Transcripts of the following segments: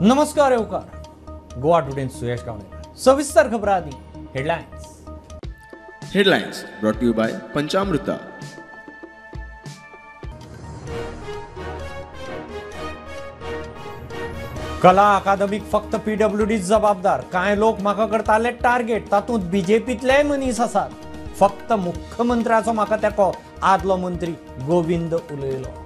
नमस्कार येवकार गोवा टुडेन सुयश गावणेकर. सविस्तर खबरां आदी headlines. Headlines brought to you by Panchamruta. कला अकादमीक फक्त पीडब्ल्यूडी जबाबदार. कांय लोक म्हाका करताले टार्गेट, तातूंत बीजेपींतलेय मनीस आसात. फक्त मुख्यमंत्र्याचो म्हाका तेंको, आदलो मंत्री गोविंद उलयलो.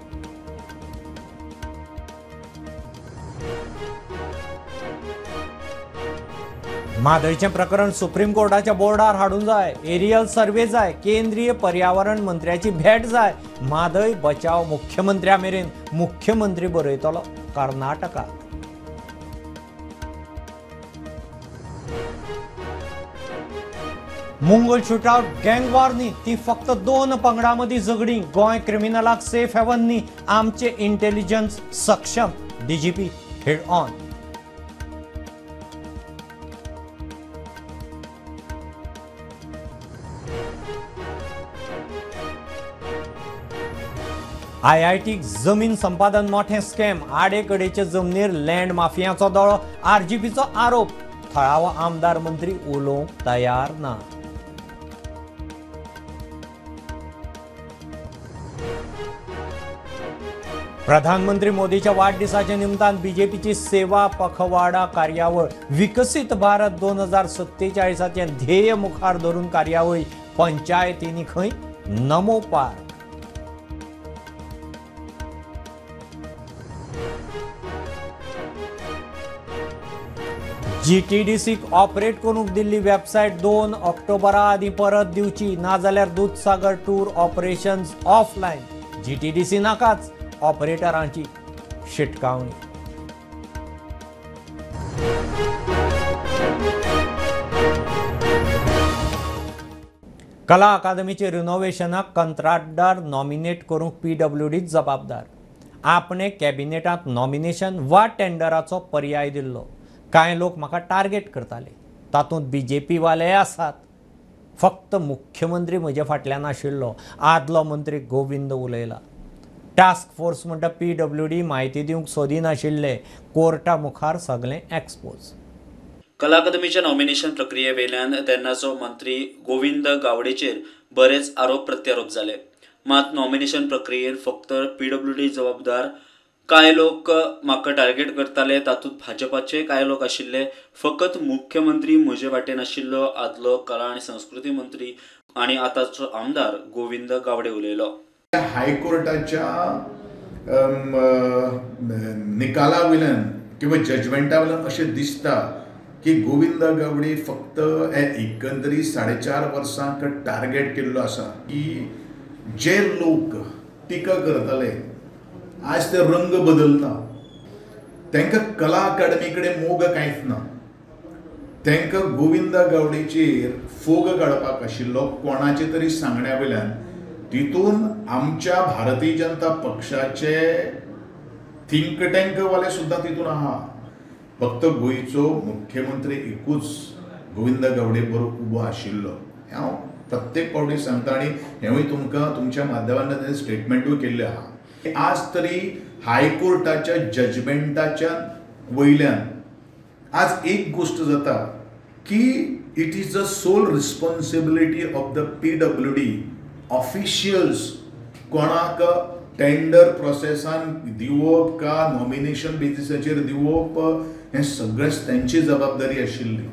म्हादयचें प्रकरण सुप्रीम कोर्टाच्या बोर्डार हाडूंक जाय, एरियल सर्वे जाय, केंद्रीय पर्यावरण मंत्र्याची भेट जाय. म्हादय बचाव मुख्यमंत्र्या मेरेन मुख्यमंत्री बरयतलो कर्नाटकाक. मुंगल शूटआउट गँगवॉर न्ही, ती फक्त दोन पंगडां मदीं झगडीं. गोंय क्रिमिनलाक सेफ हेवन न्ही, आमचे इंटेलिजन्स सक्षम, डीजीपी हेड ऑन. आयआयटीक जमीन संपादन मोठें स्कॅम, आडेकडेचे जमनीर लँड माफियांचो दोळो, आरजीपीचो आरोप. थळावो आमदार मंत्री उलोवंक तयार ना. प्रधानमंत्री मोदीच्या वाडदिसाच्या निमतान बीजेपीची सेवा पखवाडा कार्यावळ, विकसीत भारत 2047 ध्येय मुखार धरून कार्यावळी पंचायतींनी खंय नमो पार्क. जीटीडीसीक ऑपरेट करूंक दिल्ली वेबसायट 2 ऑक्टोबरा आदीं परत दिवची, नाजाल्यार Dudhsagar tour operations offline. GTDC नाकाच, ऑपरेटरांची शिटकावणी. कला अकादमीचे रिनोव्हेशनाक कंत्राटदार नॉमिनेट करूंक पीडब्ल्यूडी जबाबदार. आपणे कॅबिनेटांत नॉमिनेशन वा टेंडराचो पर्याय दिल्लो. कांय लोक म्हाका टार्गेट करताले, तातूंत बीजेपी वाले आसात. फक्त मुख्यमंत्री म्हजे फाटल्यान आशिल्लो, आदलो मंत्री गोविंद उलयला. टास्क फोर्स म्हणटा पीडब्ल्यूडी म्हायती दिवंक सोदिनाशिल्ले, कोर्टा मुखार सगळें एक्सपोज. कला अकादमीच्या नॉमिनेशन प्रक्रिये वयल्यान तेन्नाचो मंत्री गोविंद गावडेचेर बरेच आरोप प्रत्यारोप जाले. मात नॉमिनेशन प्रक्रियेन फक्त पीडब्ल्यूडी जबाबदार. कांय लोक म्हाका टार्गेट करताले, तातूंत भाजपाचे कांय लोक आशिल्ले. फकत मुख्यमंत्री म्हजे वाटेन आशिल्लो, आदलो कला आनी संस्कृती मंत्री आनी आतांचो आमदार गोविंद गावडे उलयलो. हायकोर्टाच्या निकाला वयल्यान किंवा जजमेंटा वयल्यान अशें दिसता की गोविंद गावडे फक्त हे एकंदरी 4.5 वर्सांक टार्गेट केल्लो आसा की जे लोक टिका करताले आज ते रंग बदलता. तांकां कला अकादमी कडेन मोग कांयच ना, तांकां गोविंद गावडेचेर फोग काडपाक आशिल्लो कोणाचे तरी सांगण्या वयल्यान. तितून आमच्या भारतीय जनता पक्षाचे थिंक टँक वाले सुद्दां तितून आहा. फक्त गोंयचो मुख्यमंत्री एकूच गोविंद गावडे बरोबर उबो आशिल्लो. हांव प्रत्येक फावटी सांगता आनी हेंवूय तुमकां तुमच्या माध्यमांतल्यान स्टेटमेंटूय केल्लें आहा. आज तरी हायकोर्टाच्या जजमेंटाच्या वयल्यान आज एक गोश्ट जाता की it is the sole responsibility of the PWD officials कोणाक टेंडर प्रोसेसान दिवप का नॉमिनेशन बेसिसाचेर दिवप हें सगळेंच तेंची जबाबदारी आशिल्ली.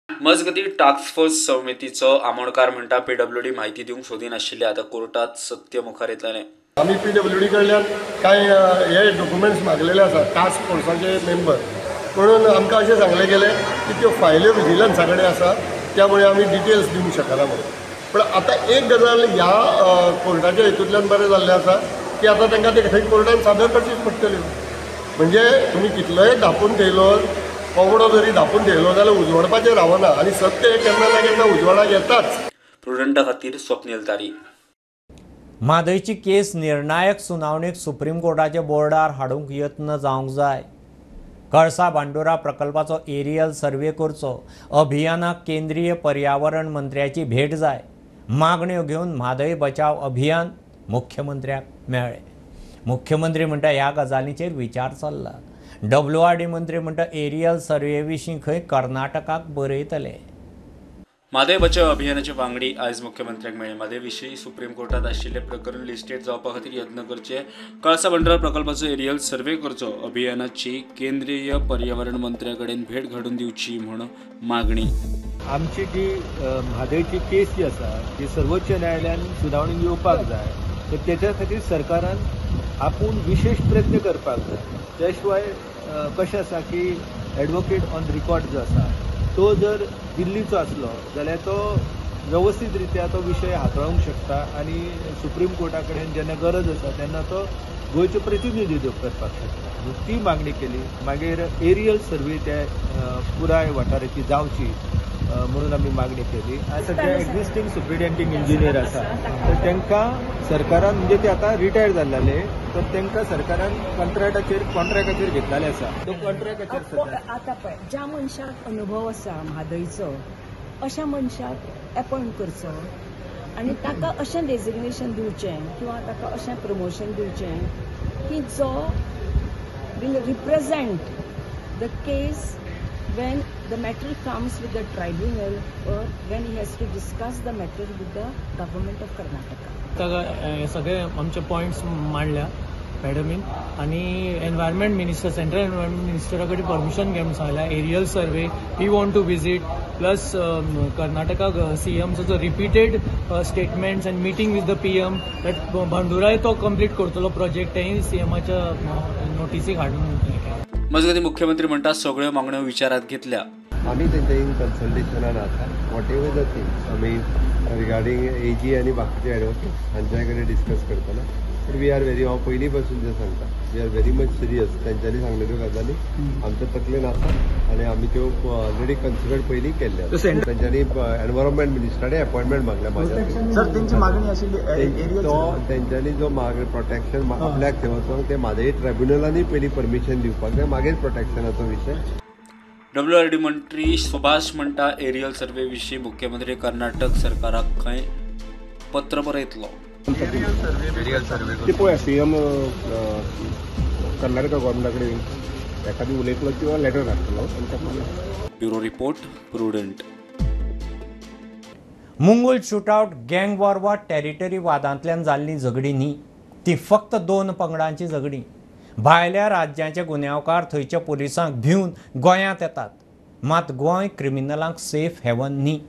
मजगती टास्क फोर्स समितीचो आमोणकार म्हणटा पीडब्ल्यूडी म्हायती दिवंक सोदिनाशिल्ले, आतां कोर्टात सत्य मुखार येतलें. आमी पीडब्ल्यूडी कडल्यान कांय हे डॉक्युमेंट्स मागलेले आसा टास्क फोर्साचे मेंबर म्हणून आमकां अशें सांगलें गेलें की त्यो फायल्यो विजिलन्सा कडेन आसा, त्यामुळे आमी डिटेल्स दिवंक शकना म्हणून. पण आतां एक गजाल ह्या कोर्टाच्या हेतूंतल्यान बरें जाल्लें आसा की आतां तांकां ते थंय कोर्टान सादर करचीच पडटल्यो. म्हणजे तुमी कितलोय धांपून ठेयलो, कोंबडो जरी धांपून ठेयलो जाल्यार उजवाडपाचें रावना आनी सत्य हें केन्ना ना केन्ना उजवाडाक येताच. प्रुडंटा खातीर स्वप्नील तारी. म्हादयची केस निर्णायक सुनावणेक सुप्रीम कोर्टाच्या बोर्डार हाडूंक यत्न जावंक जाय. कळसा भांडुरा प्रकल्पाचो एरियल सर्वे करचो, अभियानाक केंद्रीय पर्यावरण मंत्र्याची भेट जाय. मागण्यो घेवन म्हादय बचाव अभियान मुख्यमंत्र्याक मेळ्ळें. मुख्यमंत्री म्हणटा ह्या गजालींचेर विचार चल्ला. डब्ल्यूआरडी मंत्री म्हणटा एरियल सर्वे विशीं खंय कर्नाटकाक बरयतले. म्हादय बचाव अभियानाचे वांगडी आयज मुख्यमंत्र्यांक मेळ्ळे. म्हादय विशीं सुप्रीम कोर्टात आशिल्ले प्रकरण लिस्टेड जावपा खातीर यत्न करचे, कळसा भंडारा प्रकल्पाचो एरियल सर्वे करचो, अभियानाची केंद्रीय पर्यावरण मंत्र्या कडेन भेट घडून दिवची म्हूण मागणी. आमची जी म्हादयची केस जी आसा ती सर्वोच्च न्यायालयान सुनावणी येवपाक जाय, तर तेच्या खातीर सरकारान आपूण विशेष प्रयत्न करपाक जाय. त्या शिवाय कशें आसा की एडवोकेट ऑन रिकॉर्ड जो आसा तो जर दिल्लीचो आसलो जाल्यार तो वेवस्थीत रित्या तो विशय हाताळूंक शकता आनी सुप्रीम कोर्टा कडेन जेन्ना गरज आसा तेन्ना तो गोंयचो प्रतिनिधित्व करपाक शकता. ती मागणी केली. मागीर एरियल सर्वे त्या पुराय वाठाराची जावची म्हणून आमी मागणी केली. आनी सद्या एक्झिस्टींग सुप्रिटेंडींग इंजिनियर आसा तर तांकां सरकारान म्हणजे ते आतां रिटायर जाल्ले तर तांकां सरकारान कॉन्ट्रॅक्टाचेर घेतलेले आसा. तो कॉन्ट्रॅक्टाचेर सद्या आतां पळय ज्या मनशाक अनुभव आसा म्हादयचो अशा मनशाक एपॉयंट करचो आनी ताका अशें डेजिग्नेशन दिवचें किंवा ताका अशें प्रमोशन दिवचें की जो will represent the case when the matter comes with the tribunal or when he has to discuss the matter with the government of Karnataka. सगळे आमचे पॉयंट्स मांडल्या मॅडमीन आनी एनवायरमेंट मिनिस्टर, सेंट्रल एनवायरमेंट मिनिस्टरा कडेन परमिशन घे म्हूण सांगल्या. Aerial survey we want to visit, plus Karnataka सीएमचो जो repeated statements and meeting with the PM that भांडुराय तो कंप्लीट करतलो प्रोजेक्ट, तेंय सीएमाच्या नोटीसीक हाडून. मजगतीं मुख्यमंत्री म्हणटा सगळ्यो मागण्यो विचारात घेतल्या. आमी तेंच्या इन कन्सल्टेशनान आसा. What ever the thing आमी रिगार्डींग एजी आनी बाकीचे एडवोकेट्स हांच्या कडेन डिस्कस करतना, बट we are very, हांव पयलीं पासून जें सांगता, we are very much serious. तेंच्यांनी सांगलेल्यो गजाली आमच्या तकलेन आसा आनी आमी त्यो ऑलरेडी कन्सिडर पयलीं केल्ले. तेंच्यांनी एनवायरमेंट मिनिस्टरा कडेन अपॉयंटमेंट मागल्या म्हाज्या. सर तेंची मागणी आशिल्ली तो तेंच्यांनी जो मागणी प्रोटेक्शन आपल्याक थंय वचोंक ते म्हादय ट्रायब्युनलांनी पयलीं परमिशन दिवपाक जाय, मागीर प्रोटेक्शनाचो विशय. डब्ल्यूआरडी मंत्री सुभाष म्हणटा एरियल सर्वे विशीं मुख्यमंत्री कर्नाटक सरकाराक खंय पत्र बरयतलो. ते पळय सीएम कर्नाटक गव्हर्मेंटा कडेन एखादी उलयतलो किंवा लेटर धाडटलो. Bureau report, Prudent. Mungul shootout gang war वा टेरिटरी वादांतल्यान जाल्लीं झगडीं न्ही, ती फक्त दोन पंगडांची झगडीं. भायल्या राज्यांचे गुन्यांवकार थंयच्या पुलिसांक भिवन गोंयांत येतात, मात गोंय क्रिमिनलांक सेफ हेवन न्ही.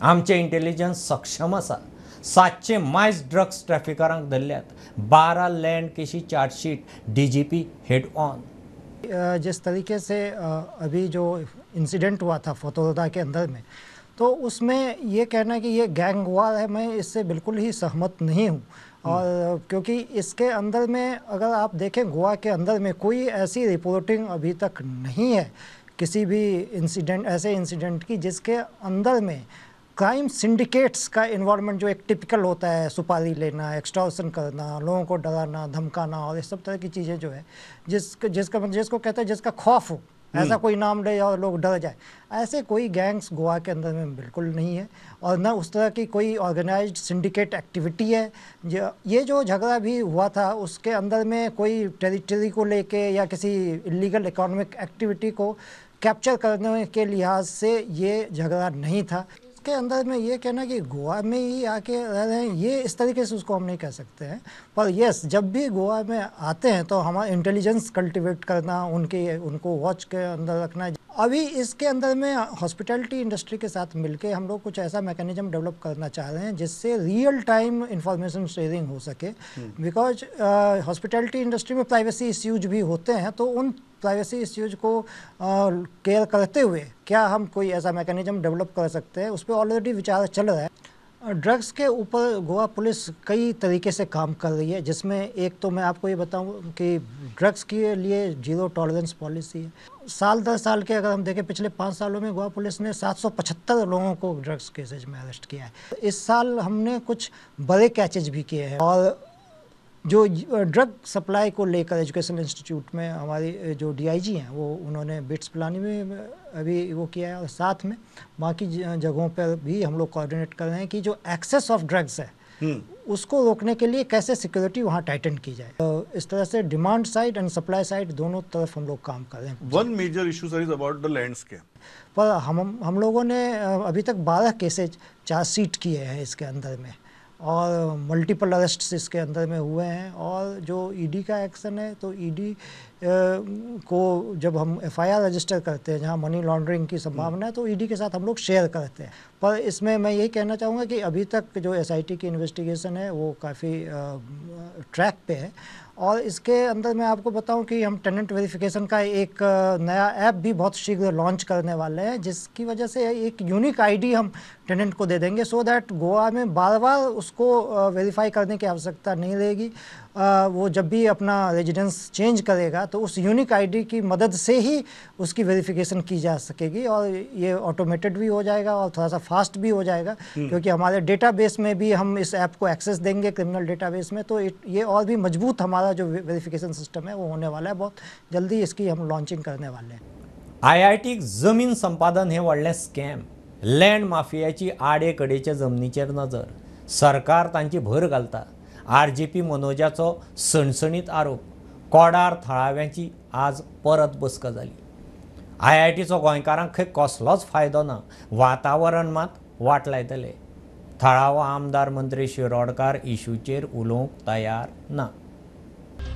आमचें इंटेलिजन्स सक्षम आसा. 700 मायज ड्रग्स ट्रॅफिकरांक धरल्यात. 12 लँड केशी चार्जशीट, डीजीपी हेड ऑन. जिस तरीके से अभी जो इंसिडेंट हुआ था फतोरदा के अंदर में, तो उसमें ये कहना कि ये गैंग वार है, मैं इससे बिल्कुल ही सहमत नहीं हूँ। और क्योंकि इसके अंदर में अगर आप देखें गोवा के अंदर में कोई ऐसी रिपोर्टिंग अभी तक नहीं है किसी भी इंसिडेंट, ऐसे इंसिडेंट की जिसके अंदर में क्राइम सिंडिकेट्स का इन्वॉल्वमेंट जो एक टिपिकल होता है, सुपारी लेना, एक्सटॉर्शन करना, लोगों को डराना धमकाना और ये सब तरह की चीज़ें जो है, जिसका जिसको कहते हैं जिसका खौफ हो, ऐसा कोई नाम ले और लोग डर जाए, ऐसे कोई गैंग्स गोवा के अंदर में बिल्कुल नहीं है और न उस तरह की कोई ऑर्गेनाइज्ड सिंडिकेट एक्टिविटी है। ये जो झगड़ा भी हुआ था उसके अंदर में कोई टेरिटरी को लेके या किसी इलीगल इकोनॉमिक एक्टिविटी को कैप्चर करने के लिहाज से ये झगड़ा नहीं था। इसके अंदर में ये कहना कि गोवा में ही आके रह रहे हैं, ये इस तरीके से उसको हम नहीं कह सकते हैं। पर यस, जब भी गोवा में आते हैं तो हमारा इंटेलिजेंस कल्टिवेट करना, उनके उनको वॉच के अंदर रखना। अभी इसके अंदर में हॉस्पिटैलिटी इंडस्ट्री के साथ मिलके हम लोग कुछ ऐसा मैकेनिज्म डेवलप करना चाह रहे हैं जिससे रियल टाइम इंफॉर्मेशन शेयरिंग हो सके। Because hospitality industry में प्राइवेसी इश्यूज भी होते हैं, तो उन प्राइवेसी इश्यूज को केयर करते हुए क्या हम कोई ऐसा मैकेनिज्म डेवलप कर सकते हैं, उस पर ऑलरेडी विचार चल रहा है। ड्रग्स के ऊपर गोवा पुलिस कई तरीके से काम कर रही है, जिसमें एक तो मैं आपको ये बताऊं कि ड्रग्स के लिए जीरो टॉलरेंस पॉलिसी है। साल दर साल के अगर हम देखें पिछले 5 सालों में गोवा पुलिस ने 775 लोगों को ड्रग्स केसेज में अरेस्ट किया है। इस साल हमने कुछ बड़े कैचेज भी किए हैं। और जो ड्रग सप्लाई को लेकर एजुकेशन इंस्टीट्यूट में हमारी जो डीआईजी हैं वो उन्होंने बिट्स पिलानी में अभी वो किया है और साथ में बाकी जगहों पर भी हम लोग कोऑर्डिनेट कर रहे हैं कि जो एक्सेस ऑफ ड्रग्स है उसको रोकने के लिए कैसे सिक्योरिटी वहाँ टाइटन की जाए। तो इस तरह से demand side and supply side दोनों तरफ हम लोग काम कर रहे हैं। One major issue sir is about the land scam. पर हम लोगों ने अभी तक 12 केसेज चार्जशीट किए हैं इसके अंदर में, और मल्टीपल अरेस्ट्स इसके अंदर में हुए हैं। और जो ईडी का एक्शन है, तो ईडी को जब हम एफआईआर रजिस्टर करते हैं जहां मनी लॉन्ड्रिंग की संभावना है, तो ईडी के साथ हम लोग शेयर करते हैं। पर इसमें मैं यही कहना चाहूँगा कि अभी तक जो एसआईटी की इन्वेस्टिगेशन है वो काफ़ी ट्रैक पे है। और इसके अंदर मैं आपको बताऊं कि हम टेनेंट वेरिफिकेशन का एक नया ऐप भी बहुत शीघ्र लॉन्च करने वाले हैं, जिसकी वजह से एक यूनिक आईडी हम टेनेंट को दे देंगे, सो that Goa में बार बार उसको वेरीफाई करने की आवश्यकता नहीं रहेगी। वो जब भी अपना रेजिडेंस चेंज करेगा तो उस यूनिक आईडी की मदद से ही उसकी वेरिफिकेशन की जा सकेगी, और ये ऑटोमेटेड भी हो जाएगा और थोड़ा सा फास्ट भी हो जाएगा, क्योंकि हमारे डेटाबेस में भी हम इस ऐप को एक्सेस देंगे, क्रिमिनल डेटाबेस में। तो ये और भी मजबूत हमारा जो वेरिफिकेशन सिस्टम है वो होने वाला है। बहुत जल्दी इसकी हम लॉन्चिंग करने वाले हैं। आयआयटीक जमीन संपादन हे व्हडलें स्कॅम, लँड माफियाची आडेकडेच्या जमनीचेर नजर, सरकार तांची भर घालता। आरजीपी मनोजाचो सणसणीत आरोप, कोडार थळाव्यांची आज परत बसका जाली। आयआयटीचो गोंयकारांक खंय कसलोच फायदो ना, वातावरण मात वाट लायतले। थळावो आमदार मंत्री शिरोडकार इशूचेर उलोवंक तयार ना।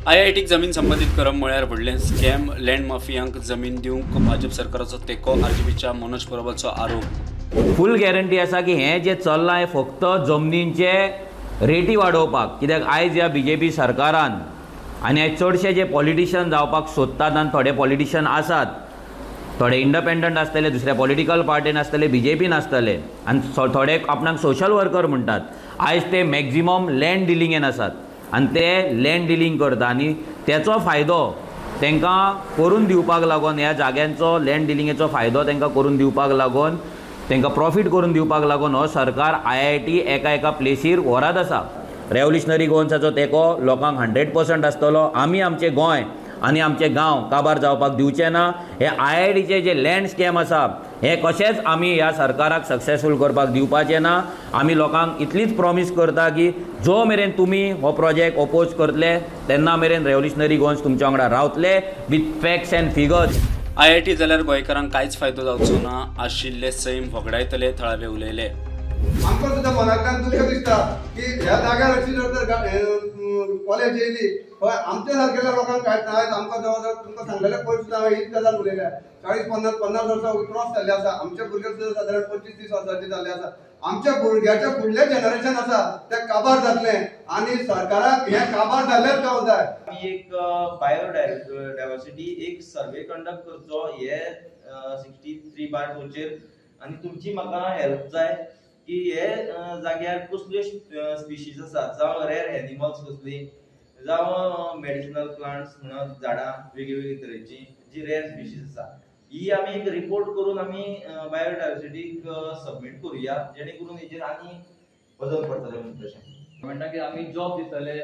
आयआयटीक जमीन संबंदीत करप म्हळ्यार व्हडलें स्कॅम, लँड माफियांक जमीन दिवंक भाजप सरकाराचो तेंको, आरजीपीच्या मनोज परबाचो आरोप। फूल गॅरंटी आसा की हें जें चल्लां हें फक्त जमनींचे रेटी वाडोवपाक, कित्याक आयज ह्या बीजेपी सरकारान आनी आयज चडशे जे पॉलिटिशियन जावपाक सोदतात आनी थोडे पॉलिटिशियन आसात, थोडे इंडिपेंडंट आसतले, दुसऱ्या पॉलिटिकल पार्टीन आसतले, बीजेपीन आसतले, आनी थोडे आपणाक सोशल वर्कर म्हणटात, आयज ते मॅक्झिमम लँड डिलिंगेन आसात आनी ते लँड डिलींग करता आनी तेचो फायदो तांकां करून दिवपाक लागून, ह्या जाग्यांचो लँड डिलिंगेचो फायदो तांकां करून दिवपाक लागून, तांकां प्रॉफीट करून दिवपाक लागून हो सरकार आयआयटी एका एका प्लेसीर व्हरत आसा। रेवोल्युशनरी गोवन्साचो तेंको लोकांक 100% आसतलो। आमी आमचें गोंय आनी आमचे गांव काबार जावपाक दिवचे ना। हे आयआयटीचे जे लँड स्कॅम आसा हे कशेंच आमी ह्या सरकाराक सक्सेसफूल करपाक दिवपाचे ना। आमी लोकांक इतलीच प्रॉमीस करता की जो मेरेन तुमी हो प्रोजेक्ट ओपोज करतले तेन्ना मेरेन रेवोल्युशनरी गोवन्स तुमच्या वांगडा रावतले with facts and figures. IIT जाल्यार गोंयकारांक कांयच फायदो जावचो ना आशिल्ले सैम होगडायतले, थळावे उलयले। आमकां सुद्दां मनांतल्यान दुख्ख दिसता की ह्या जाग्यार अशी जर तर कॉलेज येयली हय आमच्या सारकेल्या लोकांक कांयच ना। आयज आमकां जवळ जवळ तुमकां सांगलेले पयस सुद्दां हांवें हीच गजाल उलयल्या, 40-50 वर्सां क्रॉस जाल्ले आसा, आमचे भुरगे सुद्दां सादारण 25-30 वर्सांचे जाल्ले आसा। आमच्या भुरग्याच्या फुडलें जनरेशन आसा तें काबार जातलें आनी सरकाराक हें काबार जाल्लेंच जावंक जाय। आमी एक बायोडायवर्सिटी एक सर्वे कंडक्ट करचो हे 63/2 आनी तुमची म्हाका हेल्प जाय की हे जाग्यार कसल्यो स्पिशीज आसात, जावं रेर एनिमल्स कसली, जावं मेडिसिनल प्लांट्स म्हणून झाडां वेगळी तरेची जी रेर स्पिशीज आसा, ही आमी एक रिपोर्ट करून आमी बायोडायवर्सिटीक सबमीट करुया, जेणे करून हेजेर आनी वजन पडटलें म्हणून तशें म्हणटा की आमी जॉब दितले,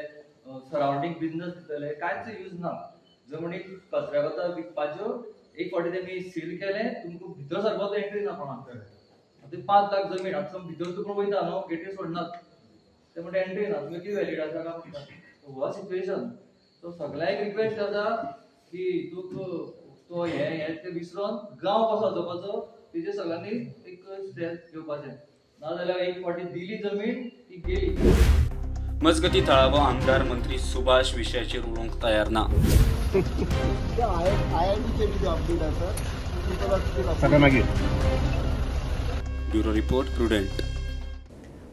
सरावंडींग बिजनस दितले, कांयच यूज ना। जमनीक कचऱ्या वता विकपाच्यो एक फावटी तेमी सील केलें, तुमकां भितर सरपाचो एंट्री ना कोणाक। आतां 5 लाख जमीन आतां भितर तुका वयता न्हू, गेटी सोडनात, ते म्हणटा एंट्री ना, तुमी कितें व्हॅलिड आसा काय म्हणटा। हो सिच्युएशन। सो सगळ्यांक रिक्वेस्ट आसा की तुका तो हे ते विसरून गांव कसो वाजोवपाचो तेजेर सगळ्यांनी एक स्टेप घेवपाचें, नाजाल्यार एक फावटी दिली जमीन ती गेली। मजगती थळावो आमदार मंत्री सुभाष विशयाचेर उलोवंक तयार ना। Bureau report, Prudent.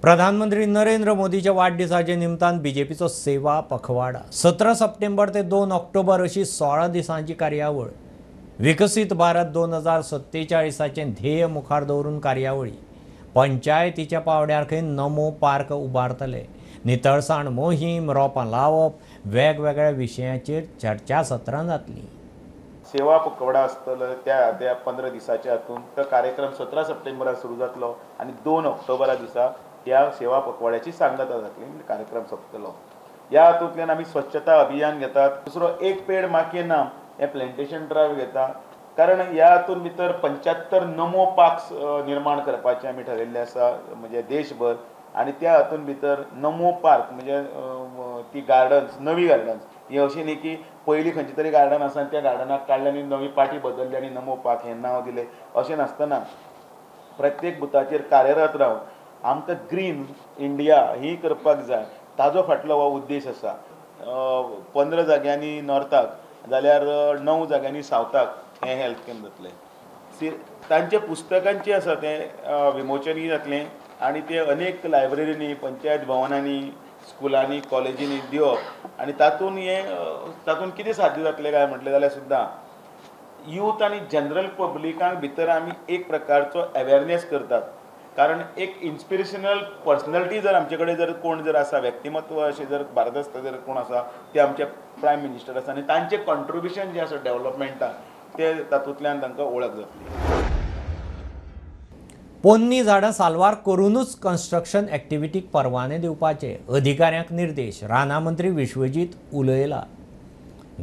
प्रधानमंत्री नरेंद्र मोदीच्या वाडदिसाच्या निमतान बीजेपीचो सेवा पखवाडा 17 सप्टेंबर ते 2 ऑक्टोबर अशी 16 दिसांची कार्यावळ। विकसीत भारत 2047 ध्येय मुखार दवरून कार्यावळी। पंचायतीच्या पावड्यार खंय नमो पार्क उबारतले। नितळसाण मोहीम, रोपां लावप, वेगवेगळ्या विशयांचेर चर्चा सत्रां जातली। सेवा पखवाडा आसतलो त्या त्या 15 दिसाच्या हातून तो कार्यक्रम 17 सप्टेंबराक सुरू जातलो आनी 2 ऑक्टोबरा दिसा ह्या सेवा पखवाड्याची सांगता जातली, कार्यक्रम सोंपतलो। ह्या हातूंतल्यान आमी स्वच्छता अभियान घेतात, दुसरो एक पेड माँ के नाम हें प्लॅन्टेशन ड्रायव्ह घेता, कारण ह्या हातून भितर 75 नमो पार्क्स निर्माण करपाचें आमी ठरयल्लें आसा, म्हणजे देशभर। आनी त्या हातून भितर नमो पार्क म्हणजे ती गार्डन्स, नवी गार्डन्स, हे अशें न्ही की पयलीं खंयची तरी गार्डन आसा आनी त्या गार्डनाक काडलें आनी नवी पाटी बदलली आनी नमो पार्क हें नांव दिलें अशें नासतना प्रत्येक बुथाचेर कार्यरत रावन आमकां ग्रीन इंडिया ही करपाक जाय, ताजो फाटलो हो उद्देश आसा. 15 जाग्यांनी नॉर्थाक जाल्यार 9 जाग्यांनी सावथाक हें हेल्थ कॅम्प जातलें. तांच्या पुस्तकांचें आसा तें विमोचनूय जातलें आनी ते अनेक लायब्ररींनी, पंचायत भवनांनी, स्कुलांनी, कॉलेजींनी दिवप आनी तातूंत हें तातूंत कितें साध्य जातलें काय म्हटलें जाल्यार सुद्दां यूथ आनी जनरल पब्लिकांक भितर आमी एक प्रकारचो अवेरनेस करतात. कारण एक इन्स्पिरेशनल पर्सनॅलिटी जर आमचे कडेन जर कोण जर आसा, व्यक्तिमत्व अशें जर भारदस्त जर कोण आसा ते आमचे प्रायम मिनिस्टर आसा आनी तांचें कॉन्ट्रिब्युशन जें आसा डेवलपमेंटाक ते तातूंतल्यान तांकां वळख जातली. पोन्नी झाडां साल्वार करूनच कन्स्ट्रक्शन एक्टिविटीक परवाने दिवपाचे अधिकाऱ्यांक निर्देश रानां मंत्री विश्वजीत उलयला.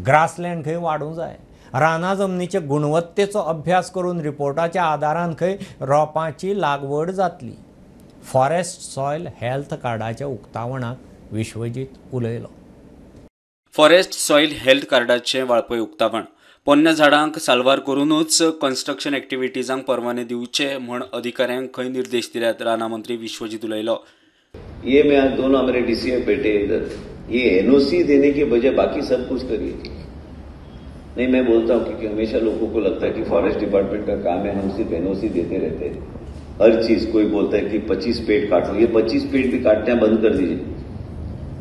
ग्रासलँड खंय वाडूंक जाय, रानां जमनीचे गुणवत्तेचो अभ्यास करून रिपोर्टाच्या आदारान खंय रोपांची लागवड जातली. फॉरेस्ट सॉयल हेल्थ कार्डाच्या उक्तावणाक विश्वजीत उलयलो. फॉरेस्ट सॉयल हेल्थ कार्डाचें वाळपय उक्तावण. पोन्न्या झाडांक साल्वार करूनच कन्स्ट्रक्शन एक्टिविटीजांक परवाने दिवचे म्हण अधिकाऱ्यांक खंय निर्देश दिल्यात रानां मंत्री विश्वजीत उलयलो. ये मैं आज दोनों हमारे डीसीएफ बैठे इधर, ये एनओसी देने के बजाय बाकी सब कुछ करिए. नहीं, मैं बोलता हूँ क्योंकि हमेशा लोगों को लगता है कि फॉरेस्ट डिपार्टमेंट का काम है, हम सिर्फ एनओसी देते रहते हैं हर चीज. कोई बोलता है कि 25 पेड़ काटो, ये 25 पेड़ भी काटना बंद कर दीजिए.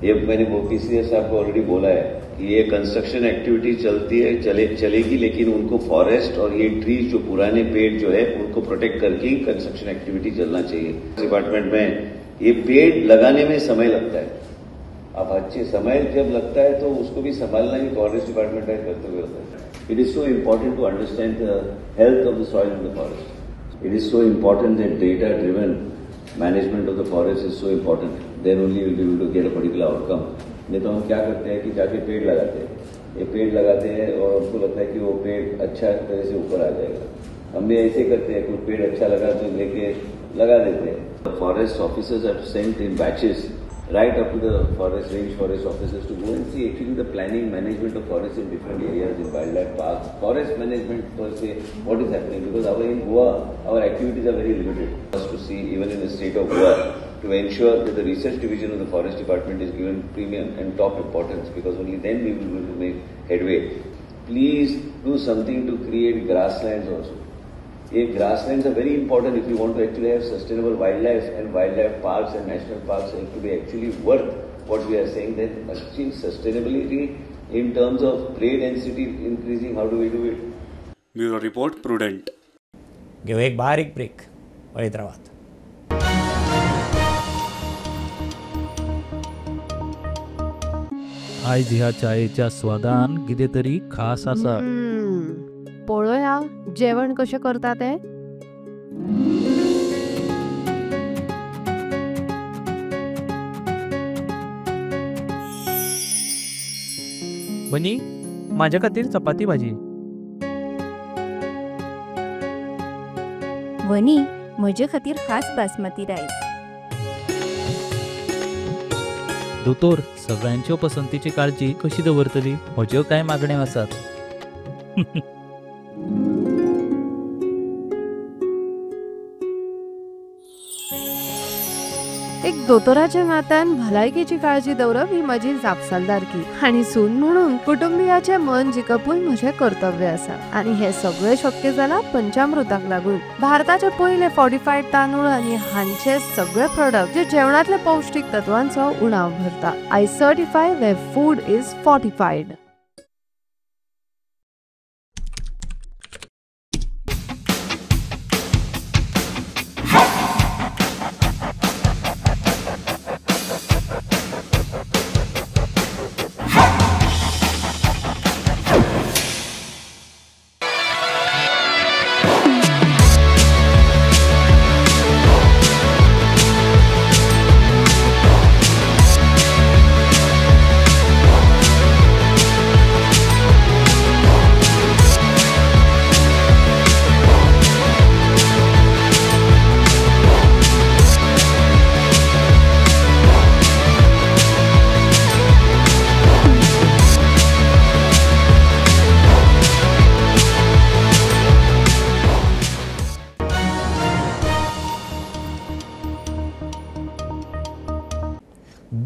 ये मैंने वो पीसीएफ साहब को ऑलरेडी बोला है कि ये कंस्ट्रक्शन एक्टिविटी चलती है, चलेगी, लेकिन उनको फॉरेस्ट और ये ट्रीज जो पुराने पेड़ जो है उनको प्रोटेक्ट करके ही कंस्ट्रक्शन एक्टिविटी चलना चाहिए. डिपार्टमेंट में ये पेड़ लगाने में समय लगता है, अब अच्छे समय जब लगता है तो उसको भी संभालना ही फॉरेस्ट डिपार्टमेंट का कर्तव्य होता है. It is so important to understand the health of the soil in the forest. It is so important that data driven management of the forest is so important. Then only will be able to get a particular outcome. नहीं तो हम क्या करते हैं कि जाके पेड़ लगाते हैं, ये पेड़ लगाते हैं और उनको लगता है कि वो पेड़ अच्छा तरह से ऊपर आ जाएगा. हम भी ऐसे करते हैं, कुछ पेड़ अच्छा लगा तो लेके लगा देते हैं. Forest officers are sent in batches right up to the forest range forest officers to go and see actually the planning management of forests in different areas, in wildlife parks, forest management per se, what is happening, because our in Goa our activities are very limited. Us to see even in the state of Goa to ensure that the research division of the forest department is given premium and top importance, because only then we will be able to make headway. Please do something to create grasslands also. If grasslands are very important if you want to actually have sustainable wildlife, and wildlife parks and national parks have to be actually worth what we are saying, then achieve sustainability in terms of prey density increasing, how do we do it? Bureau Report, Prudent. घेऊ एक बारीक break. Hyderabad. आयज ह्या चायेच्या स्वादान कितें तरी खास आसा. पळोवया जेवण कशें करता तें. बनी, माझ्या खातीर चपाती भाजी. वनी, म्हजे खातीर खास बासमती रायस. दोतोर, सगळ्यांच्यो पसंतीची काळजी कशी दवरतली? म्हज्यो कांय मागण्यो आसात. एक दोतोराच्या नात्यान भलायकेची काळजी दवरप ही म्हजी जापसालदारकी आनी सून म्हणून कुटुंबियाचें मन जिखपूय म्हजें कर्तव्य आसा आनी हें सगळें शक्य जालां पंचामृताक लागून. भारताचे पयले फॉर्टिफायड तांदूळ आनी हांचे सगळे प्रोडक्ट जे जेवणांतले पौश्टीक तत्वांचो उणाव भरता. I certify where food is fortified.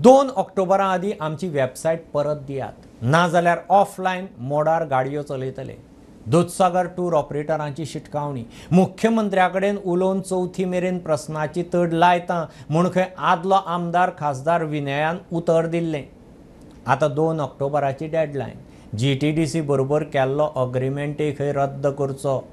2 ऑक्टोबरा आदीं आमची वेबसायट परत दियात, नाजाल्यार ऑफलायन मोडार गाडयो चलयतले. दुदसागर टूर ऑपरेटरांची शिटकावणी. मुख्यमंत्र्या कडेन उलोवन चवथी मेरेन प्रस्नाची तड लायता म्हूण खंय आदलो आमदार खासदार विनयान उतर दिल्लें. आतां 2 ऑक्टोबराची डेडलायन. GTDC बरोबर केल्लो अग्रीमेंटय खंय रद्द करचो.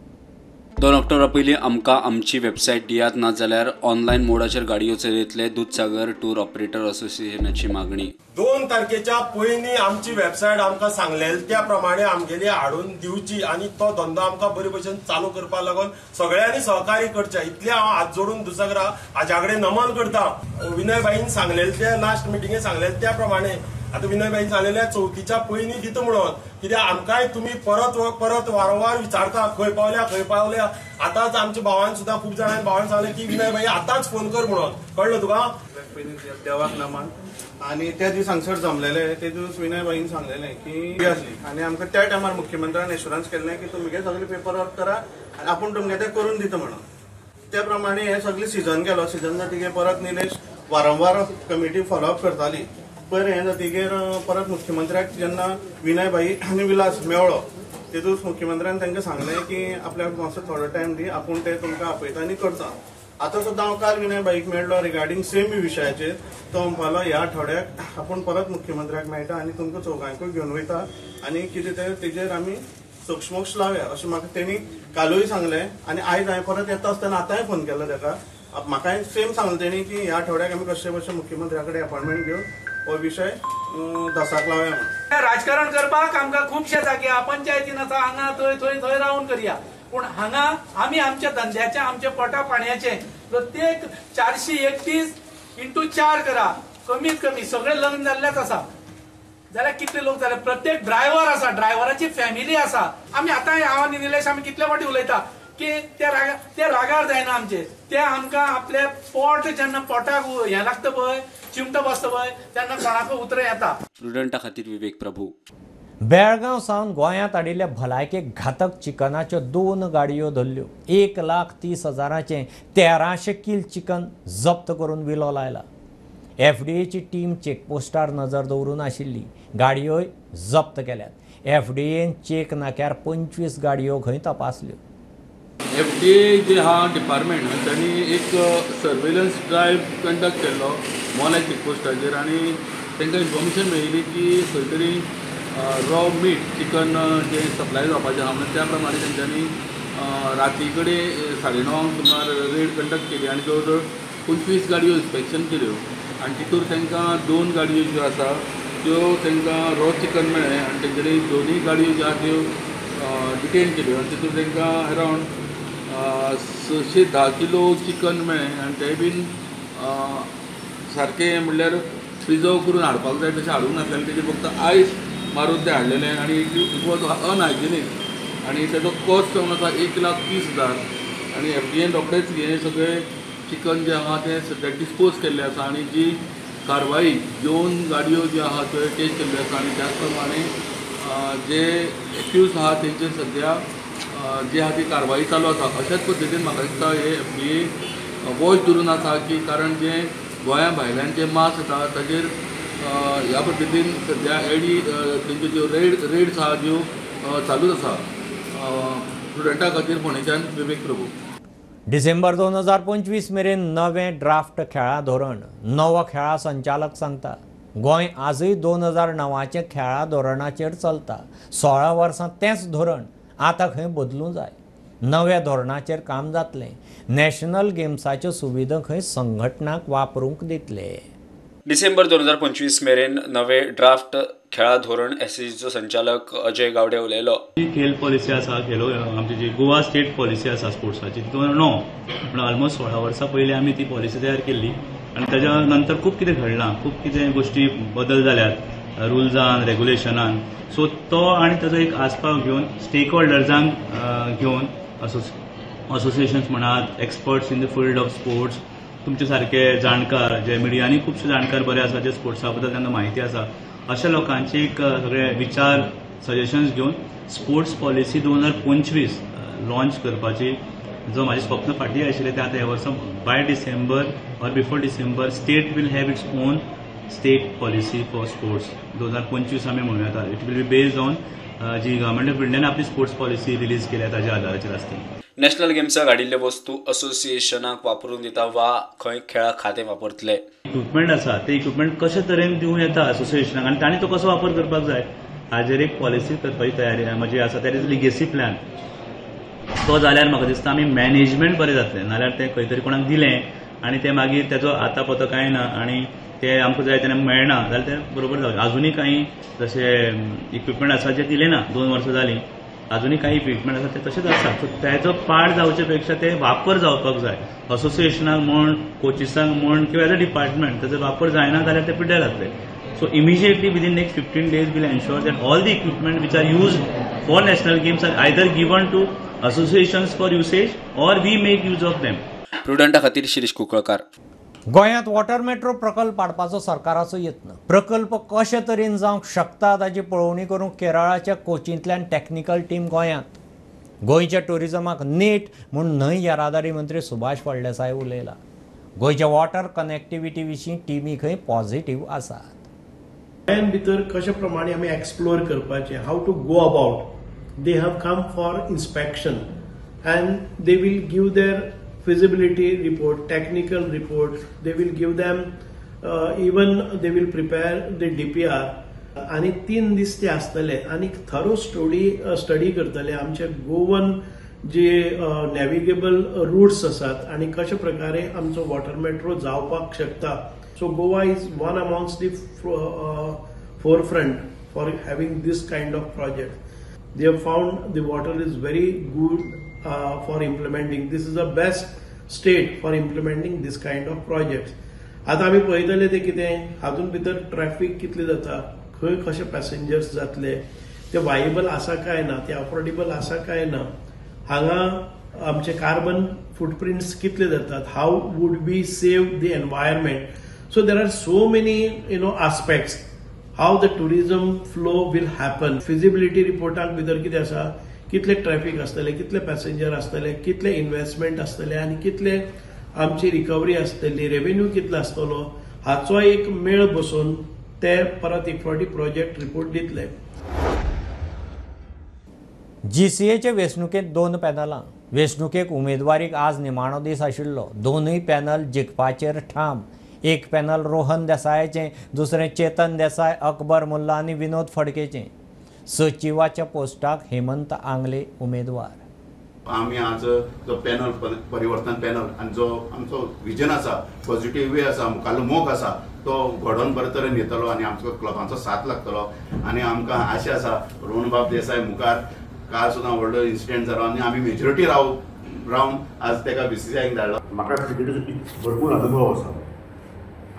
2 ऑक्टोबरा पयलीं आमकां आमची वेबसायट दियात, ना जाल्यार ऑनलायन मोडाचेर गाडयो चलयतले, दुदसागर टूर ऑपरेटर असोसिएशनाची मागणी. 2 तारखेच्या पयलीं आमची वेबसायट आमकां सांगलेली त्या प्रमाणे आमगेली हाडून दिवची आनी तो धंदो आमकां बरे भशेन चालू करपाक लागून सगळ्यांनी सहकार्य करचें. इतलें हांव हात जोडून दुदसागरा हाज्या कडेन नमन करता. विनय भाईन सांगलेलें ते लास्ट मिटिंगेक सांगलेलें त्या प्रमाणे आतां विनय भाईन सांगलेलें चवथीच्या पयलीं दिता म्हणून, कित्याक आमकांय तुमी परत परत वारंवार विचारता खंय पावल्या खंय पावल्या. आतांच आमच्या भावान सुद्दां खूब जाणांनी भावान सांगलें की विनय भाई आतांच फोन कर म्हणून. कळ्ळो तुका? पयलीं देवाक नमन. आनी त्या दीस हांगसर जमलेले ते दीस विनय भाईन सांगलेलें की आसली आनी आमकां त्या टायमार मुख्यमंत्र्यान एश्युरन्स केल्लें की तुमगे सगळे पेपर वर्क करा आनी आपूण तुमगे तें करून दिता म्हणून. त्या प्रमाणे हे सगळे सिजन गेलो. सिजन जातकीर परत निलेश वारंवार कमिटी फॉलोअप करताली. पयर हें जातकीर परत मुख्यमंत्र्याक जेन्ना विनय भाई आनी विलास मेळ्ळो तेतूच मुख्यमंत्र्यान तांकां सांगलें की आपल्याक मातसो थोडो टायम दी, आपूण ते तुमकां आपयता आनी करता. आतां सुद्दां हांव काल विनय भाईक मेळ्ळो रिगार्डींग सेम विशयाचेर. तो म्हणपालो ह्या आठवड्याक आपूण परत मुख्यमंत्र्याक मेळटा आनी तुमकां चौगांकूय घेवन वयता आनी कितें तें तेजेर आमी सोक्षमोक्ष लावया अशें म्हाका तेणी कालूय सांगलें. आनी आयज हांवें परत येता आसतना आतांय फोन केलो ताका, म्हाकाय सेम सांगलें तेणी की ह्या आठवड्याक आमी कशे कशे मुख्यमंत्र्या कडेन अपॉयंटमेंट घेवन हो विशय धसाक लावया म्हणून. राजकारण करपाक आमकां खुबशे जागे पंचायतीन आसा, हांगा थंय थंय थंय रावन करया, पूण हांगा आमी आमच्या धंद्याचे आमच्या पोटा पाणयाचे प्रत्येक 431 × 4 करा, कमीत कमी सगळे लग्न जाल्लेच आसा जाल्यार कितले लोक जाले. प्रत्येक ड्रायव्हर आसा, ड्रायव्हराची फॅमिली आसा. आमी आतां हांव आनी निलेश आमी कितले फावटी उलयता की ते रागार जायना आमचे, ते आमकां आपले पोट जेन्ना पोटाक हें लागता पळय, चिमटो बसता पळय, तेन्ना कोणाकूय उतरां येता. प्रुडंटा खातीर विवेक प्रभू. बेळगांव सावन गोंयांत हाडिल्ल्या भलायकेक घातक चिकनाच्यो 2 गाडयो धरल्यो. 1,30,000चें 1300 किल चिकन जप्त करून विलो लायला. FDAची टीम चेकपोस्टार नजर दवरून आशिल्ली. गाडयोय जप्त केल्यात. FDAन चेक नाक्यार 25 गाडयो खंय तपासल्यो. FDA जे हा डिपार्टमेंट तांणी एक सर्वेलन्स ड्रायव्ह कंडक्ट केल्लो मोल्या चेकपोस्टाचेर आनी तांकां इन्फॉर्मेशन मेळिल्ली की खंय तरी रॉ मीट चिकन जें सप्लाय जावपाचें आहा म्हणून. त्या प्रमाणे तेंच्यांनी राती कडेन 9:30 सुमार रेड कंडक्ट केली आनी जवळ जवळ 25 गाडयो इन्स्पेक्शन केल्यो आनी तितूर तांकां 2 गाडयो ज्यो आसा त्यो तांकां रॉ चिकन मेळ्ळें आनी तेंच्यांनी दोनूय गाडयो ज्यो आहा त्यो डिटेन केल्यो आनी तितूर तांकां अरावंड 610 किलो चिकन मेळ्ळें आनी तेंय बीन सारकें म्हणल्यार प्रिजर्व करून हाडपाक जाय तशें हाडूंक नासलें, तेजेर फक्त आयस मारून तें हाडलेलें आनी it was unhygienic आनी तेजो कॉस्ट जावन आसा 1,30,000. आनी FDAन रोखडेंच हें सगळें चिकन जें आहा तें सद्याक डिस्पोज केल्लें आसा आनी जी कारवाई 2 गाडयो ज्यो आहा त्यो टेस्ट केल्ल्यो आसा आनी त्याच प्रमाणे जे एक्यूज आहा तेंचेर सद्या जी आहा ती कारवाई चालू आसा. अशाच पद्दतीन म्हाका दिसता हे FDA watch धरून आसा की कारण जें गोंया भायल्यान जें मास येता ताजेर ह्या पद्दतीन सद्या एडी तेंच्यो ज्यो रेड्स आहा त्यो चालूच आसा. स्टुडंटा खातीर फोंडेच्यान विवेक प्रभू. डिसेंबर 2025 मेरेन नवें ड्राफ्ट खेळां धोरण नवो खेळां संचालक सांगता. गोंय आजूय 2009चें खेळां धोरणाचेर चलता. 16 वर्सां तेंच धोरण आतां खंय बदलूं जाय. नव्या धोरणाचेर काम जातलें. नॅशनल गेम्साच्यो सुविधा खंय संघटनाक वापरूंक दितले. डिसेंबर 2025 मेरेन नवे ड्राफ्ट खेळां धोरण एसएसजीचो संचालक अजय गावडे उलयलो. खेल पॉलिसी आसा, खेलो आमची जी गोवा स्टेट पॉलिसी आसा स्पोर्ट्साची 2009 म्हणून ऑलमोस्ट 16 वर्सां पयलीं आमी ती पॉलिसी तयार केल्ली आनी ताच्या नंतर खूब कितें घडलां, खूब कितें गोश्टी बदल जाल्यात रुल्सान, रेगुलेशनान. सो तो आनी ताजो एक आस्पाव घेवन स्टेक होल्डर्सांक घेवन असोसिएशन्स म्हणात, experts in the field of sports, तुमचे सारके जाणकार जे मिडियांनी खुबशे जाणकार बरे आसा जे स्पोर्ट्सा बद्दल तांकां म्हायती आसा अशा लोकांची एक सगळे विचार सजेशन्स घेवन स्पोर्ट्स पॉलिसी 2025 लॉन्च करपाची जो म्हाजें स्वप्न फाटीं आशिल्लें तें आतां ह्या वर्सा by December or before December state will have its own state policy for sports 2025 आमी म्हणूं येता. It will be based on G government of इंडियान आपली स्पोर्ट्स पॉलिसी रिलीज केल्या ताज्या आदाराचेर आसतली. नॅशनल गेम्साक हाडिल्ले वस्तू असोसिएशनाक वापरून दिता वा खंय खेळा खातें वापरतले. इक्विपमेंट आसा ते इक्विपमेंट कशे तरेन दिवं येता असोसिएशनाक आनी तांणी तो कसो वापर करपाक जाय हाजेर एक पॉलिसी करपाची तयारी म्हणजे आसा. That is legacy plan. तो जाल्यार म्हाका दिसता आमी मॅनेजमेंट बरें जातलें, नाल्यार तें खंय तरी कोणाक दिलें आनी तें मागीर तेजो आता पतो कांय ना आनी ते आमकां जाय तेन्ना मेळना जाल्यार तें बरोबर जावचें. आजुनूय कांय जशे इक्विपमेंट आसा जे दिले ना, 2 वर्सां जालीं, आजुनूय कांय इक्विपमेंट आसा ते तशेंच आसा. सो तेजो पाड जावचे पेक्षा ते वापर जावपाक जाय. असोसिएशनाक म्हण, कोचिसांक म्हण किंवा एज अ डिपार्टमेंट तेजो वापर जायना जाल्यार ते पिड्ड्यार जातले. So immediately within next 15 days we'll ensure that all the equipment which are used for national games are either given to associations for usage or we make use of them. प्रुडंटा खातीर शिरीष कुंकळकार. गोंयांत water metro प्रकल्प हाडपाचो सरकाराचो यत्न. प्रकल्प कशे तरेन जावंक शकता ताची पळोवणी करूंक केरळाच्या कोचींतल्यान टॅक्निकल टीम गोंयांत. गोंयच्या ट्युरिजमाक नेट म्हूण न्हंय येरादारी मंत्री सुभाष फळदेसाय उलयला. गोंयच्या वॉटर कनेक्टिविटी विशीं टिमी खंय पॉझिटिव्ह आसात. गोंयान भितर कशे प्रमाणे आमी एक्सप्लोर करपाचें, how to go about. They have come for inspection and they will give their feasibility report, technical report. They will give them, even they will prepare the DPR. आणि 3 दीस ते आसतले आनी थरो स्टडी करतले आमचे Goan जे नॅव्हिगेबल roots आसात आनी कशे प्रकारे आमचो वॉटर मेट्रो जावपाक शकता. So Goa is one amongst the forefront for having this kind of project. They have found the water is very good for implementing. This is the best state for implementing this kind of projects. आता आमी पळयतले ते कितें हातून भितर traffic कितले जाता, खंय कशे पॅसेंजर्स जातले, ते वायबल आसा काय ना, ते अफोर्डेबल आसा काय ना, हांगा आमचे कार्बन फुटप्रिंट्स कितले जातात, how would we save the environment. So there are so many aspects how the tourism flow will happen. Feasibility रिपोर्टाक भितर कितें आसा, कितले ट्रॅफिक आसतले, कितले पॅसेंजर आसतले, कितले इन्वेस्टमेंट आसतले आनी कितले आमची रिकवरी आसतली, रेवेन्यू कितलो आसतलो, हाचो एक मेळ बसून ते परत एक फावटी प्रोजेक्ट रिपोर्ट दितले. जीसीएचे वेंचणुकेंत 2 पॅनलां. वेंचणुकेक उमेदवारीक आज निमाणो दीस आशिल्लो. दोनूय पॅनल जिखपाचेर ठाम. एक पॅनल रोहन देसायाचें, दुसरें चेतन देसाय, अकबर मुल्ला आनी विनोद फडकेचें. सचिवाच्या पोस्टाक हेमंत आंगले उमेदवार. आमी आज जो पॅनल परिवर्तन पॅनल आनी जो आमचो विजन आसा, पॉझिटिव्ह वे आसा, मुखाल्लो मोख आसा, तो घडोवन बरे तरेन येतलो आनी आमचो क्लबांचो साथ लागतलो आनी आमकां आशा आसा रोहनबाब देसाय मुखार काल सुद्दां व्हडलो इन्सिडंट जालो आनी आमी मेजॉरिटी रावन आज ताका बीसीसीआयक धाडलो. म्हाका क्रिकेटीचो भरपूर अनुभव आसा.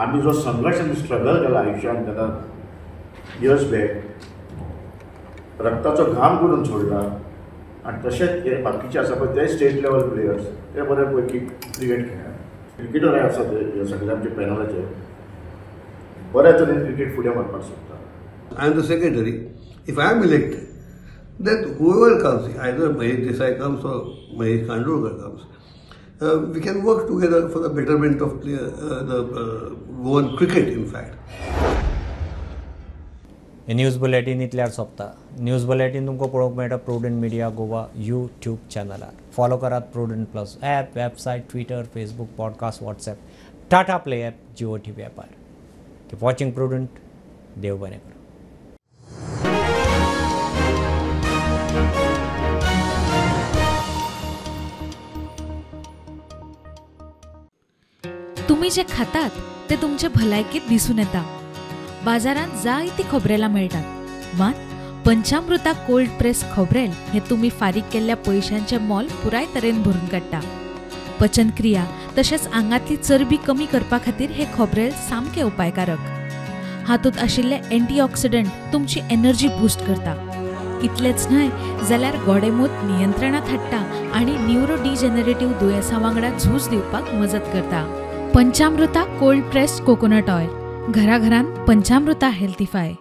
आमी जो संघर्श आनी स्ट्रगल केला आयुश्यान तेन्ना इयर्स बॅक रक्ताचो घाम करून सोडला आनी तशेंच हे बाकीचे आसा पळय ते स्टेट लेवल प्लेयर्स ते बरे पैकी क्रिकेट खेळ्ळा. क्रिकेटर आसा ते सगळे आमचे पॅनलाचे बऱ्या तरेन क्रिकेट फुडें व्हरपाक सोदता. I am the secretary. If I am elected then whoever comes, either Mahesh Desai comes or Mahesh Kandolkar comes, we can work together for the betterment of the Goan cricket, in fact. News bulletin इतल्यार सोंपता. News bulletin तुमकां पळोवंक मेळटा Prudent Media Goa YouTube चॅनलार. Follow करात Prudent plus app, website, Twitter, Facebook, podcast, WhatsApp, Tata play app, Jio TV ॲपार. Keep watching prudent. देव बरें करूं. तुम्ही जे खातात ते तुमचे भलायकेत दिसून येता. बाजारांत जायती खोबरेलां मेळटात, मात पंचामृता कोल्ड प्रेस खोबरेल हे तुम्ही फारीक केल्ल्या पयशांचें मोल पुराय तरेन भरून काडटा. पचनक्रिया तशेंच आंगांतली चरबी कमी करपा खातीर हे खोबरेल सामकें उपायकारक. हातूंत आशिल्ले एंटीऑक्सिडंट तुमची एनर्जी बूस्ट करता. इतलेंच न्हय जाल्यार गोडेमूत नियंत्रणांत हाडटा आनी न्युरो डिजनरेटिव्ह दुयेंसां वांगडा झूज दिवपाक मजत करता. Panchamrita cold pressed coconut oil, घराघरांत पंचामृता हेल्थीफाय.